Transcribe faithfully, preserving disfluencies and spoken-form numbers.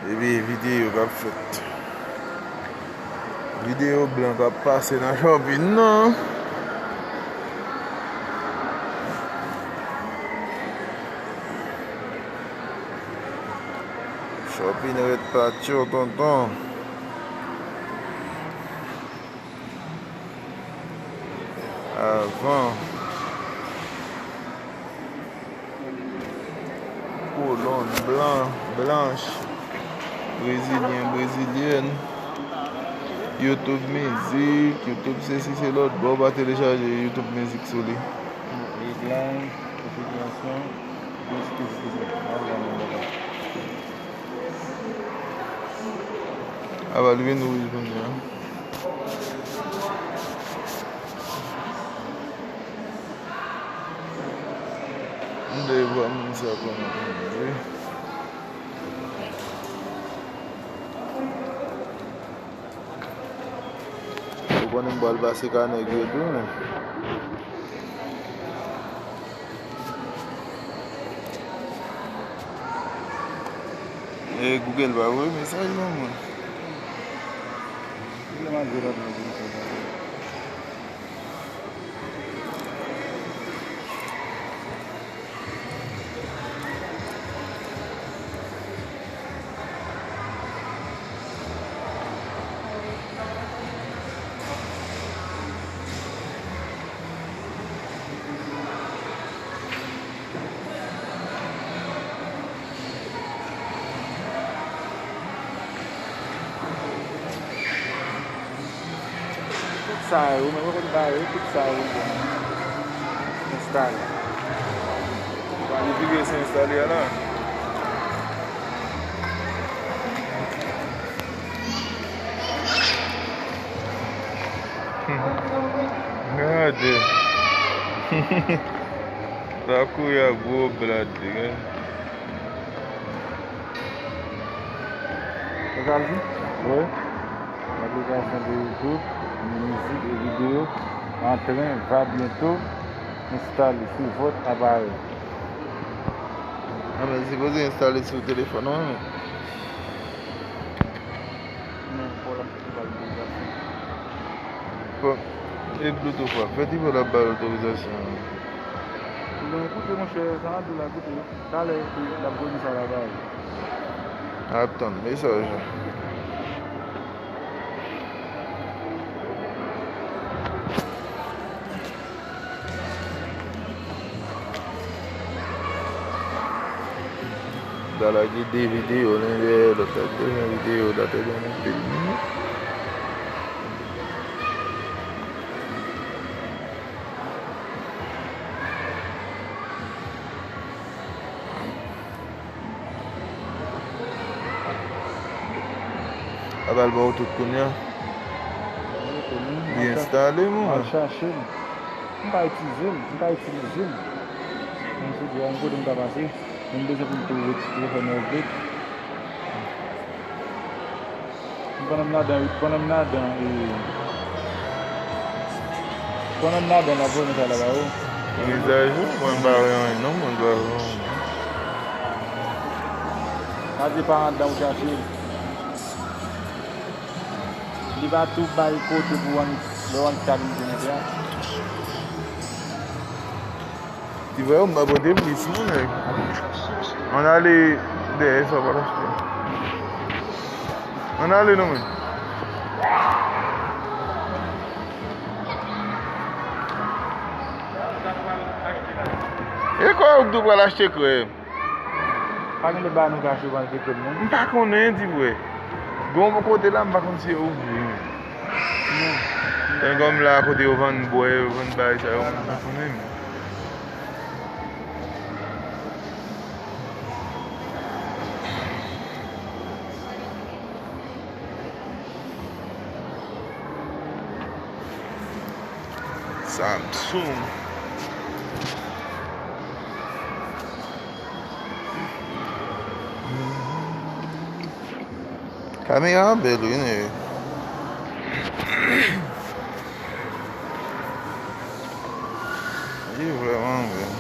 Epi videyo k ap fèt. Videyo blan k ap pase nan Chòpin nan. Chòpin rèd pa tchò, tonton. Avan. Kolon, blan, blanch, brezilyen, brezilyèn. YouTube mizik, YouTube sesi, se lòt bò, pa telechaje YouTube mizik sou li. Eglan, konfigirasyon, diskisyon. Apa li vin wouj kounye a. M dwe vwa moun sa kòman wi. Ou konnen m pral pase ka nèg yo tou, men. E Google pa voye mesaj ban mwen. Kilè malgre pa t nan telefòn. Tout sa yo, mwen mwen konn ba yo, tout sa yo bon. Enstale. Li pi byen se enstale a la. Gade. Sa kouri ak gwo blad li, gade. Sa sa l di? Wi. Aplikasyon de YouTube, mizik e videyo, antren, va byento enstale sou vòt aparèy. Anben, li sipoze enstale sou telefòn ou an, men. Non, fò l ap fè l otorizasyon. Bon, e Bluetooth w ap fè, li fò l ap ba l otorizasyon an. Bon, koute, monchè, sa m ap di w la, koute. Talè, l ap voye mesaj la ba ou. Ap tann mesaj la. Dala gen de videyo, len dèyè lòt la, de videyo, la te ban nou pil minit. A ba l ba w tout kounye a. Li enstale, mwen. Al chache l. M pa itilize l, m pa itilize l. M sou di a yon kote m ka pase, men m bezwen pou m tou ret telefòn nan update. Pandan m ladan, pandan m ladan, e, pandan m ladan, l ap voye mesaj la ba ou. Mizajou, mwen m pa wè anyen non, mwen m pa wè anyen. Sa vle pa anndan ou chache. Li pa tou bay kote pou w ann, lè w ann tchalize mete a. Ti frè, m pa pote plis non, nèg. Ann ale dèyè sa w pral achte. Ann ale non, men. E kwa ou t pral achte krèm? Pa gen lòt bagay nou ka achte, pa achte krèm non. M pa konnen, ti frè. Gon kote la, m pa konn si yo ouvri, men. Non. Tande kòm la, kote yo vann bwè, yo vann bagay sa yo, m pa konnen, men. Samsung. Kamera an bèl wi, nèg. Li vrèman bèl.